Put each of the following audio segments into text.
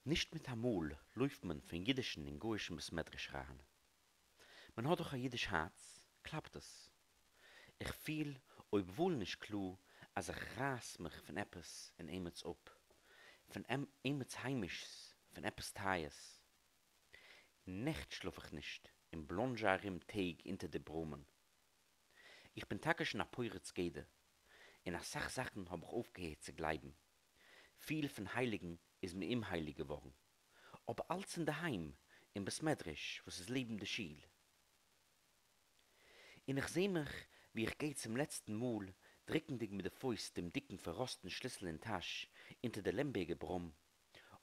נישט מיט אַ מאָל לויפֿט מען פֿון ייִדישן אין גוייִשן בית-מדרש אַרײַן. מען האָט דאָך אַ ייִדיש האַרץ, קלאַפּט עס. איך פֿיל, אויבוואָל נישט קלאָר, אַז איך רײַס מיך פֿון עפּעס און עמעץ אָפּ. פֿון עמעץ היימישס, פֿון עפּעס טײַערס. נעכט שלאָף איך נישט און בלאָנדזשע אַרום טעג אונטער די בראָמען. איך בין טאַקע שוין אַ פּורץ-גדר. אין אַ סך זאַכן האָב איך אויפֿגעהערט צו גלייבן. פיל פון הייליגן איז מיר אומהייליג געווארן, אבער אלץ אינדערהיים, אין בית מדרש וואס איז לעבן די שול. און איך זעה מיך ווי איך גיי צום לעצטן מאל, דריקנדיג מיט די פויסט דעם דיקן פארראסטן שליסל אין טאש, אונטער די לעמבערגער בראם,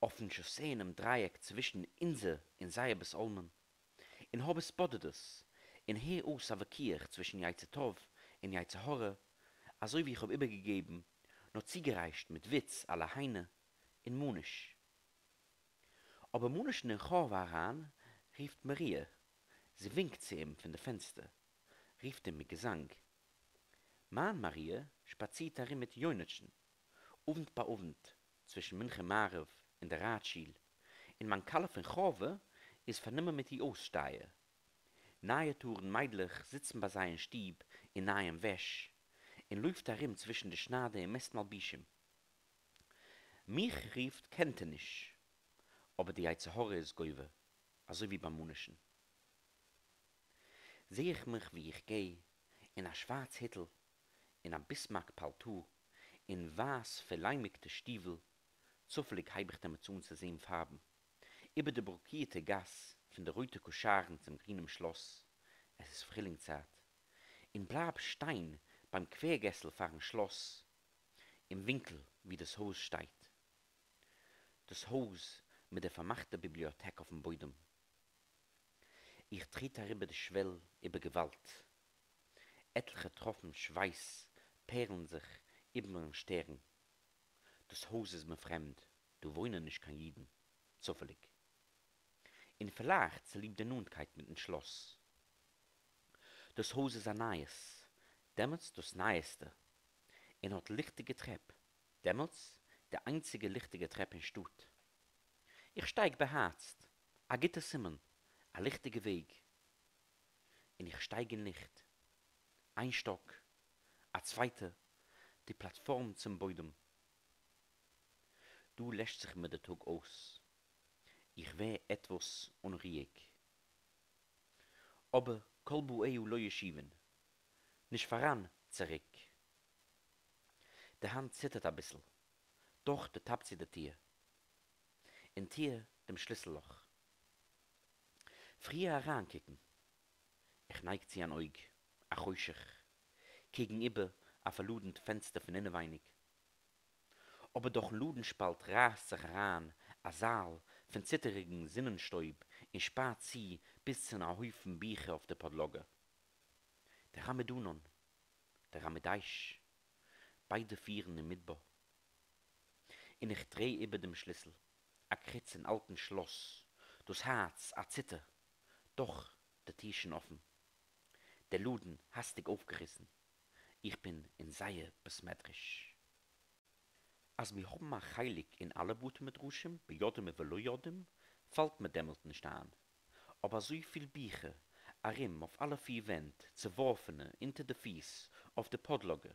אויפן שאסייענעם דרייעק צווישן אונזער און זייער בית עולמ'ן, און האב התבודדות, און הער אויס א וויכוח צווישן יצר טוב און יצר הרע, אזוי ווי איך האב איבערגעגעבן, נאר צוגעריישט מיט וויץ א לא היינה און מאניש. אבער מאנישן אין חורבה אריין רופט מאריע, זי ווינקט צו אים פון די פענסטער, רופט אים מיט געזאנג. מיין מאריע שפאצירט ארום מיט יונת'ן, אוונט ביי אוונט, צווישן מנחה מעריב און דער רייטשיל, און מיין כלה פון חורבה איז פארנומען מיט איר אויסשטייער. נייעטארן מיידלעך זיצן ביי זיי אין שטוב און נייען וועש, און לויפט ארום צווישן די שניידער און מעסט מלבישים. מיך רופט קענטעניש, אבער די יצר הרע איז גובר, אזוי ווי ביי מאנישן. זע איך מיך ווי איך גיי, אין א שווארץ היטל, אין א ביסמארק פאלטא, אין ווייס פארליימיקטע שטיוול, צופעליג הייב איך דעמאלטס אן צו זען פארבן. איבער די ברוקירטע גאס, פון די רויטע קאשארן צום גרינעם שלאס, עס איז פרילינג צייט, און בלייב שטיין ביים קווער-געסל פארן שלאס, אין ווינקל וואו דאס הויז שטייט. דאס הויז מיט דער פארמאכטער ביבליאטעק אויפן בוידעם. איך טרעט אריבער די שוועל איבער געוואלד. עטליכע טראפן שווייס פערלן זיך איבערן שטערן. דאס הויז איז מיר פרעמד, דא וואוינען נישט קיין אידן, צופעליג. און פילייכט צוליב די נאנטקייט מיטן שלאס. דאס הויז איז א נייעס, דעמאלטס דאס נייעסטע, און האט ליכטיגע טרעפ, דעמאלטס די איינציגע ליכטיגע טרעפ אין שטאט. איך שטייג באהארצט, א גוטע סימן, א ליכטיגע וועג. און איך שטייג אין ליכט. איין שטאק, א צווייטע, די פלאטפארם צום בוידעם. דא לעשט זיך מיר דער טאג אויס. איך ווער עטוואס אונרואיג. אבער כל באיה לא ישובון. נישט פאראן צוריק. די האנט ציטערט אביסל. דאך דערטאפט זי די טיר. אין טיר דעם שליסל-לאך. פריער אריינקוקן. איך נייג צו אן אויג. א חושך. קעגן איבער א פארלאדנט פענסטער פון אינעווייניג. אבער דורכן לאדן-שפאלט רייסט זיך אריין א זייל פון ציטעריגן זונען-שטויב און שפארט צו ביז צו א הויפן ביכער אויף דער פאדלאגע. דער עמוד ענן, דער עמוד אש, ביידע פירן אין מדבר. און איך דריי איבער דעם שליסל, א קריץ אין אלטן שלאס, דאס הארץ א ציטער, דאך די טיר שוין אפן. דער לאדן האסטיג אויפגעריסן. איך בין אין זייער בית מדרש. אז מיר האבן א חלק אין אלע בתי מדרשים ביודעים ובלא יודעים פאלט מיר דעמאלט נישט איין. אבער אזויפיל ביכער ארום אויף אלע פיר ווענט, צעווארפענע אונטער די פיס אויף די פאדלאגע.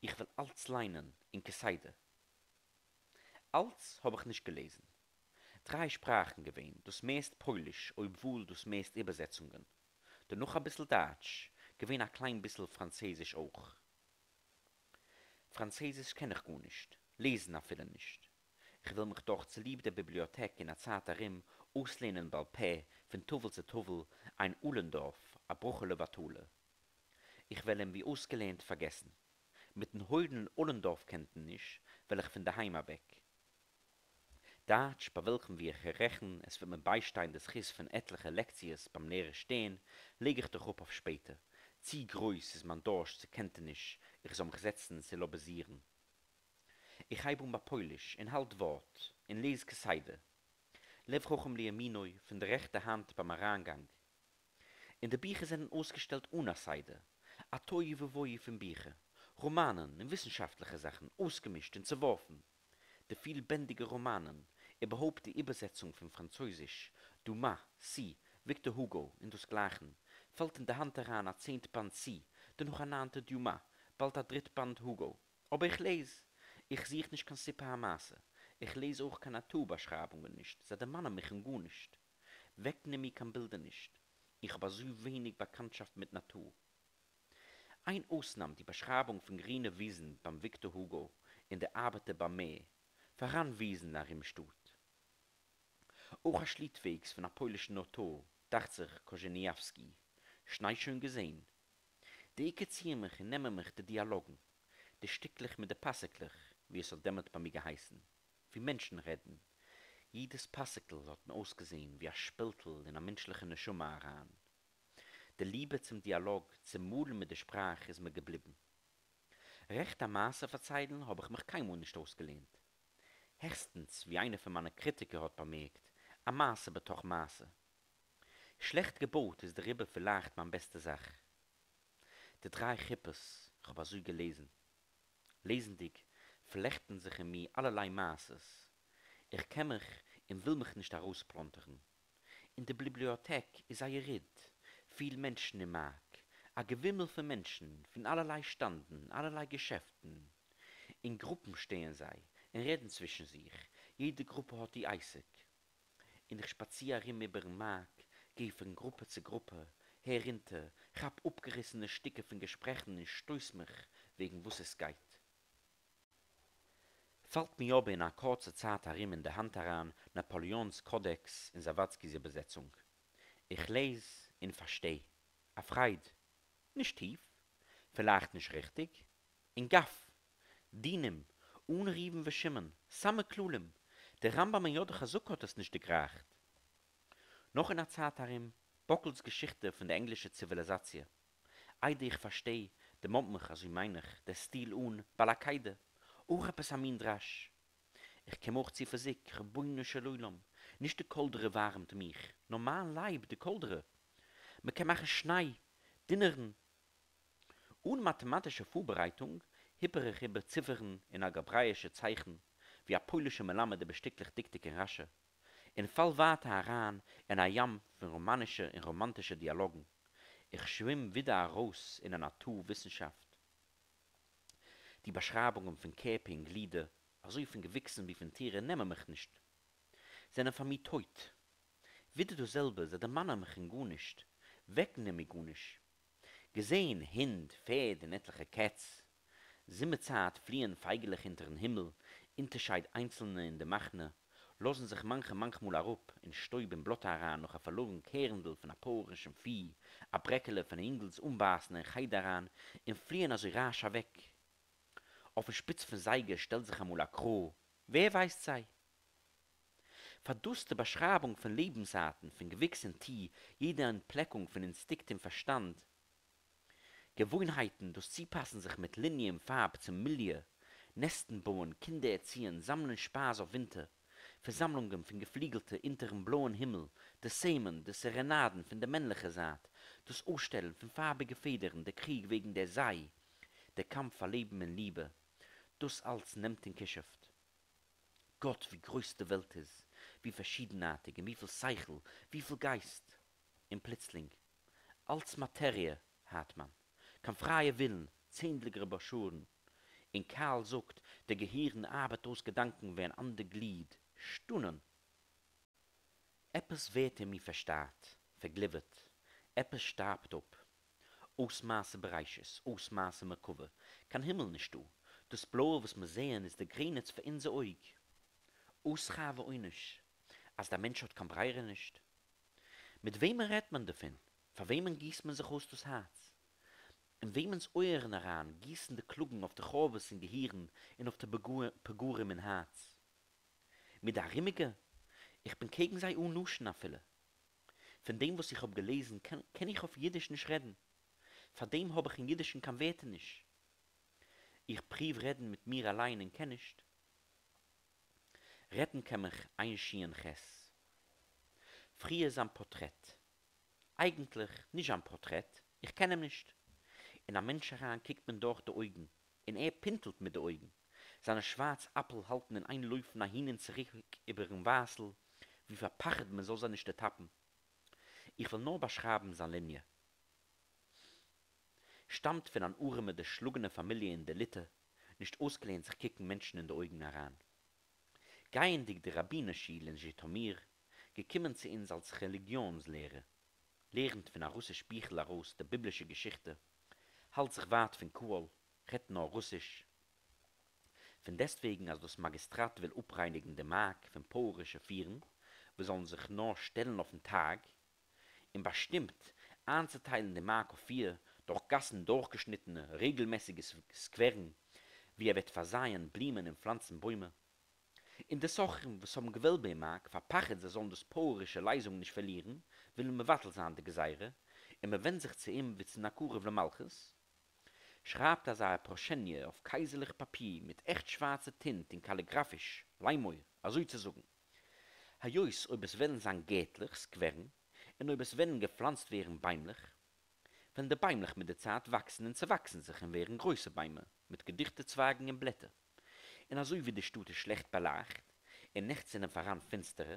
איך וועל אלץ ליינען און כסדר. אלץ האב איך נישט געלעזן. דריי שפראכן געווען, דאס מערסט פויליש, אויבוואל דאס מערסט איבערזעצונגען. דערנאך אביסל דייטש, געווען א קליין ביסל פראנצעזיש אויך. פראנצעזיש קען איך גארנישט, לעזן אפילו נישט. כ'וועל מיך דאך צוליב דער ביבליאטעק אין א צייט ארום אויסלערנען בעל פה פון טאוול צו טאוול איין אולענדארף, א ברכה לבטלה. איך וועל אים ווי אויסגעלערנט פארגעסן. מיטן הוילן אולענדארף-קענטעניש וועל איך פון דערהיים אוועק. דייטש, ביי וועלכן ווי איך רעכן עס וועט מיר ביישטיין די זכות פון עטליכע לעקציעס ביים לערער שטערן, לייג איך דאך אפ אויף שפעטער. צו גרויס איז מיין דורשט צו קענטעניש איך זאל מיך זעצן סילאביזירן. איך הייב אן ביי פויליש און האלט ווארט און לעז כסדר. לב חכם לימינו פון די רעכטע האנט ביים אריינגאנג. און די ביכער זענען אויסגעשטעלט אן א סדר, א תוהו ובוהו פון ביכער, ראמאנען און וויסנשאפטליכע זאכן אויסגעמישט און צעווארפן. די פילבענדיגע ראמאנען איבערהויפּט די איבערזעצונג פֿון פֿראַנצויזיש, דומאַ, סי, וויקטאָר הוגאָ און דאָס גלײַכן, פֿאַלט אין דער האַנט אַרײַן אַ צענט באַנד סי, דערנאָך אַ נײַנטער דיומאַ, באַלד אַ דריט באַנד הוגאָ. אָבער איך לעז. איך זוך נישט קיין סיפּור המעשׂה. איך לעז אויך קיין נאַטור-באַשרײַבונגען נישט, זיי דערמאַנען מיך אין גאָרנישט. וועקן אין מיר קיין בילדער נישט. איך האָב אַזוי ווייניק באַקאַנטשאַפֿט מיט נאַטור. איין אויסנאַם, די באַשרײַבונג פֿון גרינע וויזן בײַם וויקטאָר הוגאָ אין דער אַרבעטער בײַם מער. פֿאַראַן וויזן אַרום שטאָט. אויך אַ שליטוועגס פֿון אַ פּוילישן אויטאָר, דאַכט זיך, קאָזשעניאַווסקי. שניי שוין געזען. דער עיקר ציען מיך און נעמען מיך די דיאַלאָגן, די שטיקלעך מיט די פּסוקלעך, ווי עס האָט דעמאָלט בײַ מיר געהייסן, ווי מענטשן רעדן. יעדעס פּסוקל האָט מיר אויסגעזען ווי אַ שפּעלטל אין אַ מענטשלעכע נשמה אַרײַן. די ליבע צום דיאַלאָג, צום מאָלן מיט דער שפּראַך איז מיר געבליבן. רעכט א מעשה פארציילן האב איך מיך קיינמאל נישט אויסגעלערנט. העכסטנס, ווי איינער פון מיינע קריטיקער האט באמערקט, א מעשה בתוך מעשה. שלעכט געבויט איז דעריבער פילייכט מיין בעסטע זאך. די דריי חופות, כ'האב אזוי געלעזן. לעזנדיג, פלעכטן זיך אין מיר אלערליי מעשות. איך קען מיך און וויל מיך נישט ארויספלאנטערן. אין די ביבליאָטעק איז אַ יריד, פֿיל מענטשן אין מאַרק, אַ געווימל פֿון מענטשן, פֿון אַלערליי שטאַנדן, אַלערליי געשעפֿטן. אין גרופּן שטייען זיי און רעדן צווישן זיך, יעדע גרופּע האָט איר עסק. און איך שפּאַציר אַרום איבערן מאַרק, גיי פֿון גרופּע צו גרופּע, הער אונטער, כאַפּ אָפּגעריסענע שטיקער פֿון געשפּרעכן און שטויס מיך, וועגן וואָס עס גייט. פאלט מיר אבער אין א קורצע צייט ארום אין די האנט אריין נאפאליאנ'ס קאדעקס אין זאוואדסקי'ס איבערזעצונג. איך לעז און פארשטיי. א פרייד. נישט טיף. פילייכט נישט ריכטיג. און גאף. דינים. אן ראובן ושמעון. סאמע כללים. דער רמב"ם אין יד החזקה האט עס נישט דערגרייכט. נאך אין א צייט ארום, באקל'ס געשיכטע פון די ענגלישע ציוויליזאציע. איידער איך פארשטיי, דערמאנט מיך, אזוי מיין איך, דער סטיל אן בעל עקידה. אויך עפעס א מין דרש. איך קום אויך צו פיזיק, רבונו של עולם, נישט די קאלדרע ווארעמט מיך, נאר מיין לייב די קאלדרע. מ'קען מאכן שניי, דינערן. אן מאטעמאטישע פארבערייטונג היפער איך איבער ציפערן און אלגעברייאישע צייכן, ווי א פוילישער מלמד איבער שטיקלעך דקדוק אין רש"י. און פאל ווייטער אריין אין א ים פון ראמאנישע און ראמאנטישע דיאלאגן. איך שווים ווידער ארויס אין א נאטור וויסנשאפט. די באשרייבונגען פון קערפער און גלידער, אזוי פון געוויקסן ווי פון טירן נעמען מיך נישט. זענען פאר מיר טויט. ווידער דאס זעלבע, זיי דערמאנען מיך אין גארנישט, וועקן אין מיר גארנישט. געזען הינט, פערד און עטליכע קעץ. זומער צייט פליען פייגעלעך אונטערן הימל, אונטערשייד איינצלנע אין די מחנה, לאזן זיך מאנכע מאנכמאל אראפ אין שטויב און בלאטע אריין נאך א פארלארן קערנדל פון א פויערישן פי, א ברעקעלע פון א אינגל'ס אנבייסן אין חדר אריין, און פליען אזוי ראש אוועק. אויפן שפיץ פון זייגער שטעלט זיך אמאל א קרא, ווער ווייסט זיי? פאר דאס די באשרייבונג פון לעבנסארטן, פון געוויקס און טי, יעדע אנטפלעקונג פון אינסטינקט און פארשטאנד, געוואוינהייטן, דאס צופאסן זיך מיט ליניע און פארב צום מיליע, נעסטן בויען, קינדער ערציען, זאמלען שפייז אויף ווינטער, פארזאמלונגען פון געפליגלטע אונטערן בלויען הימל, די סיימען, די סערענאדן פון דער מענלעכער זייט, דאס אויסשטעלן פון פארביגע פעדערן, דער קריג וועגן דער זיי, דער קאמף פאר לעבן און ליבע, דאס אלץ נעמט און כישופ'ט. גאט, ווי גרויס די וועלט איז, ווי פארשידנארטיג און וויפיל שכל, וויפיל גייסט! און פלוצלינג, אלץ מאטעריע, הערט מען. קיין פרייע ווילן, צענדליגער בראשורן. און קארל זאגט, דער געהירן ארבעט אויס געדאנקען ווי אן אנדער גליד, שטונען. עפעס ווערט אין מיר פארשטארט, פארגליווערט, עפעס שטארבט אפ. אויס מעשה בראשית, אויס מעשה מרכבה, קיין הימל נישטא, דאס בלויע וואס מיר זעען איז די גרעניץ פאר אונזער אויג. אויס שכר ועונש, אז דער מענטש האט קיין ברירה נישט. מיט וועמען רעדט מען דערפון? פאר וועמען גיסט מען זיך אויס דאס הארץ? אין וועמענס אויערן אריין גיסן די קלאגן אויף די חורבות אין געהירן און אויף די פגרים אין הארץ? מיט די ארומיגע? איך בין קעגן זיי אן לשון אפילו. פון דעם וואס איך האב געלעזן קען איך אויף אידיש נישט רעדן. פאר דעם האב איך אין אידישן קיין ווערטער נישט. איך פרואוו רעדן מיט מיר אליין און קען נישט. רעטן קען מיך איין שין חית. פריער זיין פארטרעט. אייגנטליך נישט זיין פארטרעט, איך קען אים נישט. אין א מענטש אריין קוקט מען דורך די אויגן, און ער פינטלט מיט די אויגן. זיינע שווארץ אפל האלטן אין איין לויפן אהין און צוריק איבערן ווייסל, ווי פאר פחד מען זאל זיי נישט דערטאפן. איך וועל נאר באשרייבן זיין ליניע. שטאמט פון אן ארעמע דערשלאגענע פאמיליע אין דער ליטע, נישט אויסגעלערנט זיך קוקן מענטשן אין די אויגן אריין. גייענדיג די ראבינער שול אין זשיטאמיר, געקומען צו אונז אלס רעליגיאנס לערער. לערנט פון א רוסיש ביכל ארויס די ביבלישע געשיכטע, האלט זיך ווייט פון קהל, רעדט נאר רוסיש. פון דעסטוועגן אז דאס מאגיסטראט וויל אפרייניגן די מארק פון פויערישע פירן וואס זאלן זיך נאר שטעלן אויפן טארג, און באשטימט איינצוטיילן די מארק אויף פיר דורך גאסן דורכגעשניטענע רעגלמעסיגע סקווערן וואו ער וועט פארזייען בלומען און פלאנצן בוימער. און די סוחרים וואס האבן געוועלבע אין מארק פאר פחד זיי זאלן דאס פויערישע לייזונג נישט פארלירן ווילן מבטל זיין די גזירה און מען ווענדט זיך צו אים ווי צו א קרוב למלכות. שרייבט אזא פראשעניע אויף קייזערליך פאפיר מיט עכט שווארצע טינט און קאליגראפיש, לאמור, אזוי צו זאגן. היות אויב עס וועלן זיין גערטלעך, סקווערן, און אויב עס וועלן געפלאנצט ווערן ביימלעך, וועלן די ביימלעך מיט דער צייט וואקסן און צעוואקסן זיך און ווערן גרויסע ביימער, מיט געדיכטע צווייגן און בלעטער. און אזוי ווי די שטאט איז שלעכט באלייכט, און נעכט זענען פאראן פינסטערע,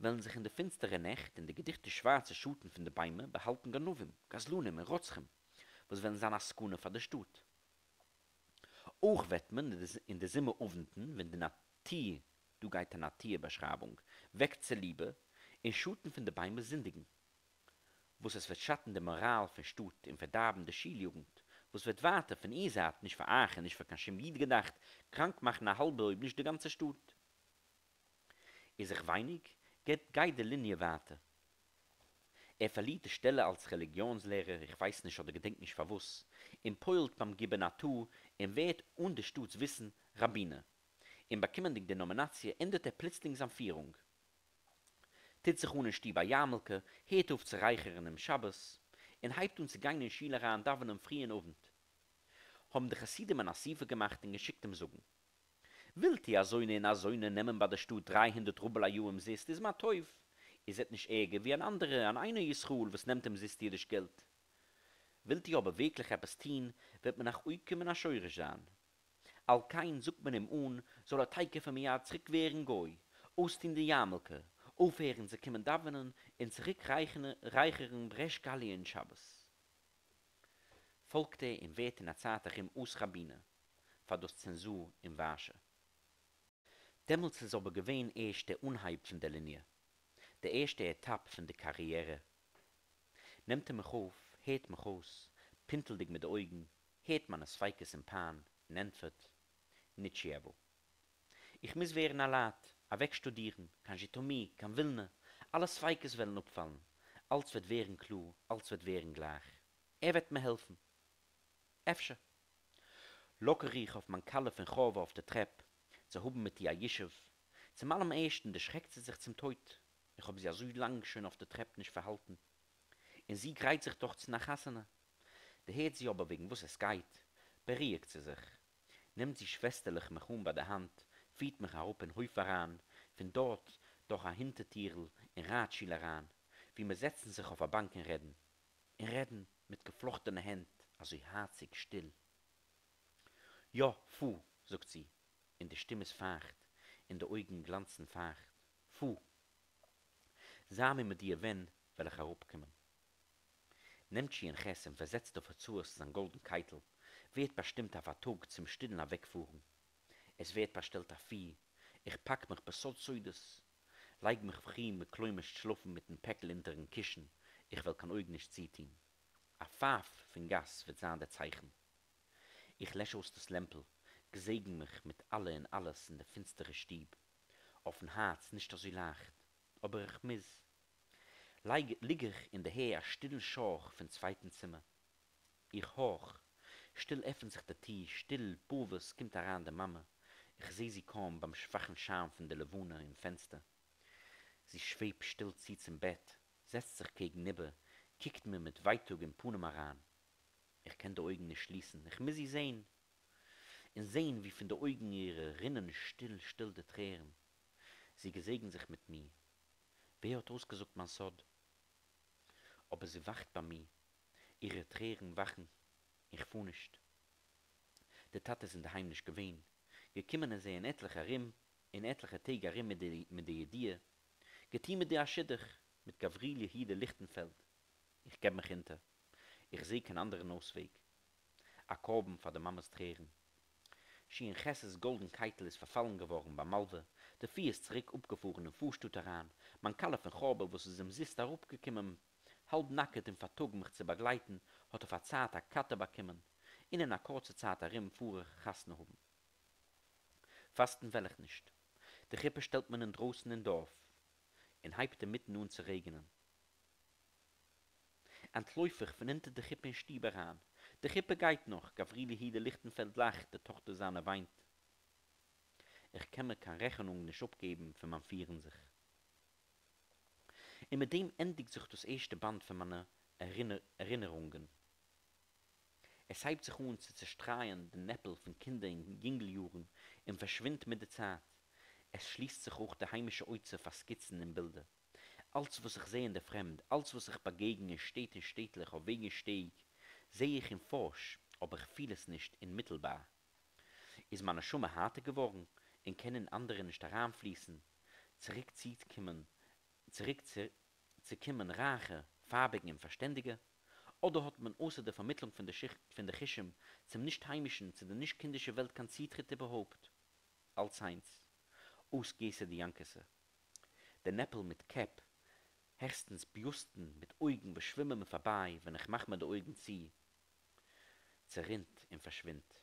וועלן זיך אין די פינסטערע נעכט אין די געדיכטע שווארצע שאטן פון די ביימער באהאלטן גנבים, גזלנים און רוצחים, וואס וועלן זיין א סכנה פאר די שטאט. אויך וועט מען, אין די זומער אוונטן, ווען די נאטור, דא גייט א נאטור באשרייבונג, וועקט צו ליבע, אין שאטן פון די ביימער זינדיגן. וואס עס וועט שאטן די מאראל פון שטאט און פארדארבן די שול-יוגנט, וואס וועט ווייטער פון איר זייט, נישט פאר אייך און נישט פאר קיין שום איד געדאכט, קראנק מאכן א האלבע אויב נישט די גאנצע שטאט. איז איך ווייניג, גייט די ליניע ווייטער. ער פארלירט די שטעלע אלס רעליגיאנס-לערער, איך ווייס נישט אדער געדענק נישט פארוואס, און פועל'ט ביים גיובערנאטאר און ווערט אן די שטאט'ס וויסן ראבינער. און באקומענדיג די נאמינאציע ענדערט ער פלוצלינג זיין פירונג. טוט זיך אן אין שטוב א יארמולקע, הערט אויף צו רייכערן אום שבת, און הייבט אן צו גיין אין שול אריין דאווענען פרי אין אוונט. האבן די חסידים אן אסיפה געמאכט און געשיקט אים זאגן. ווילט איר אזוינע און אזוינע נעמען ביי דער שטאט 300 רובל א יאר אומזיסט איז מה טוב, איר זענט נישט ערגער ווי אן אנדערע אן אינו ישראל וואס נעמט אומזיסט אידיש געלט. ווילט איר אבער ווירקליך עפעס טון, וועט מען אייך עוקר מן השורש זיין. על כן זאגט מען אים אן, זאל ער תיכף ומיד צוריק ווערן גוי, אויסטון די יארמולקע, אויפהערן צו קומען דאווענען און צוריק רייכערן בריש גליא אין שבת. פאלגט ער און ווערט אין א צייט ארום אויס ראבינער פאר דאס צענזור אין ווארשע. דעמאלטס איז אבער געווען ערשט דער אנהייב פון דער ליניע, דער ערשטער עטאפ פון די קאריערע. נעמט ער מיך אויף, הערט מיך אויס, פינטלדיג מיט די אויגן, הערט מיינע ספיקות און פיין, און ענטפערט, ניטשיעווא. איך מוז ווערן א לייט, אוועק שטודירן, קיין זשיטאמיר, קיין ווילנע, אלע ספיקות וועלן אפפאלן, אלץ וועט ווערן קלאר, אלץ וועט ווערן גלייך. ער וועט מיר העלפן. אפשר. לאקער איך אויף מיין כלה פון חורבה אויף די טרעפ, צו האבן מיט איר א ישוב. צום אלעם ערשטן דערשרעקט זי זיך צום טויט, איך האב זי אזוי לאנג שוין אויף די טרעפ נישט פארהאלטן. און זי גרייט זיך דאך צו א חתונה. דערהערט זי אבער וועגן וואס עס גייט, בארואיגט זי זיך. נעמט זי שוועסטערליך מיך אן ביי דער האנט, פירט מיך אראפ אין הויף אריין, פון דארט דורך א הינטערטירל אין רייטשיל אריין, וואו מיר זעצן זיך אויף א באנק און רעדן. און רעדן, מיט געפלאכטענע הענט, אזוי הארציג שטיל. יא, פאר, זאגט זי, און די שטים איז פייכט, און די אויגן גלאנצן פייכט. פאר. זיי מיר מודיע ווען וועל איך אראפקומען. נעמט שין חית און פארזעצט אויף הוצאות זיין גאלדן קייטל, ווערט באשטימט אויף א טאג צום שטילן אוועקפארן. עס ווערט באשטעלט א פור, איך פאק מיך בסוד סודות, לייג מיך פרי מכלומרשט שלאפן מיטן פעקל אונטערן קישן, איך וועל קיין אויג נישט צוטון. א פייף פון גאס וועט זיין דער צייכן. איך לעש אויס דאס לעמפל, געזעגן מיך מיט אלע און אלעס אין די פינסטערע שטוב. אויפן הארץ נישט אזוי לייכט, אבער איך מוז. לייג ליג איך און דערהער א שטילן שאָרך פון צווייטן צימער. איך האָרך. שטיל עפנט זיך די טיר, שטיל, באָרוועס, קומט אַריין די מאַמע. איך זע זי קוים ביים שוואַכן שיין פון דער לבנה אין פענסטער. זי שוועבט שטיל צו צום בעט, זעצט זיך קעגנאיבער, קוקט מיר מיט ווייטאָג אין פּנים אַריין. איך קען די אויגן נישט שליסן, איך מוז זי זען. און זען, ווי פון די אויגן אירע רינען שטיל, שטיל די טרערן. זי געזעגנט זיך מיט מיר. ווער האט אויסגעזאגט מיין סוד? אבער זי וואכט ביי מיר, אירע טרערן וואכן, איך פאר נישט. דער טאטע איז אינדערהיים נישט געווען, געקומען איז ער אין עטליכע ארום, אין עטליכע טעג ארום מיט די מיט די ידיעה, געטון מיט דיר א שידוך, מיט גבריאל יהודה ליכטענפעלד. איך געב מיך אונטער. איך זעה קיין אנדערן אויסוועג. א קרבן פאר די מאמע'ס טרערן. שין חת'ס גאלדן קייטל איז פארפאלן געווארן ביים מלווה, די פור איז צוריק אפגעפארן אין פארשטאט אריין, מיין כלה פון חורבה וואס איז אומזיסט אראפגעקומען האלב נאקעט אין פארטאג מיך צו באגלייטן האט אויף א צייט א קאטער באקומען, און אין א קורצע צייט ארום פאר איך חתונה האבן. פאסטן וועל איך נישט. די חופה שטעלט מען אינדרויסן אין דארף, און הייבט אינמיטן אן צו רעגענען. אנטלויף איך פון אונטער די חופה אין שטוב אריין. די חופה גייט נאך, גבריאל יהודה ליכטענפעלד לאכט, די טאכטער זיינע וויינט. איך קען מיר קיין רעכענונג נישט אפגעבן פון מיין פירן זיך. און מיט דעם ענדיגט זיך דאס ערשטע באנד פון מיינע ערינערונגען. עס הייבט זיך אן צו צעשטרייען די נעפל פון קינדער און יונגל יארן און פארשווינדט מיט די צייט. עס שליסט זיך אויך די היימישע אוצר פאר סקיצן און בילדער. אַלץ וואָס איך זע אין דער פֿרעמד, אַלץ וואָס איך באַגעגן אין שטעט און שטעטלעך, אויף וועג און שטעג, זע איך און פֿאָרש, אָבער איך פֿיל עס נישט אין מיטלבאַר. איז מײַן נשמה האַרטער געוואָרן און קען אין אַנדערע נישט אַרײַנפֿליסן, צוריק צוקומען, צוריק צו קומען רײַכער, פֿאַרביגן און פֿאַרשטענדיגער? אָדער האָט מען אויסער דער פֿאַרמיטלונג פֿון די פֿון די חושים צום נישט-היימישן, צו דער נישט-קינדישער וועלט קיין צוטריט איבערהויפּט? אַלץ איינס. אויס גיסע די יאַנקעסע. די נעפּל מיט קעפּ, העכסטנס ביוסטן מיט אויגן וואָס שווימען מיר פאַרביי ווען איך מאַך מיר די אויגן צו, צערינט און פאַרשווינדט.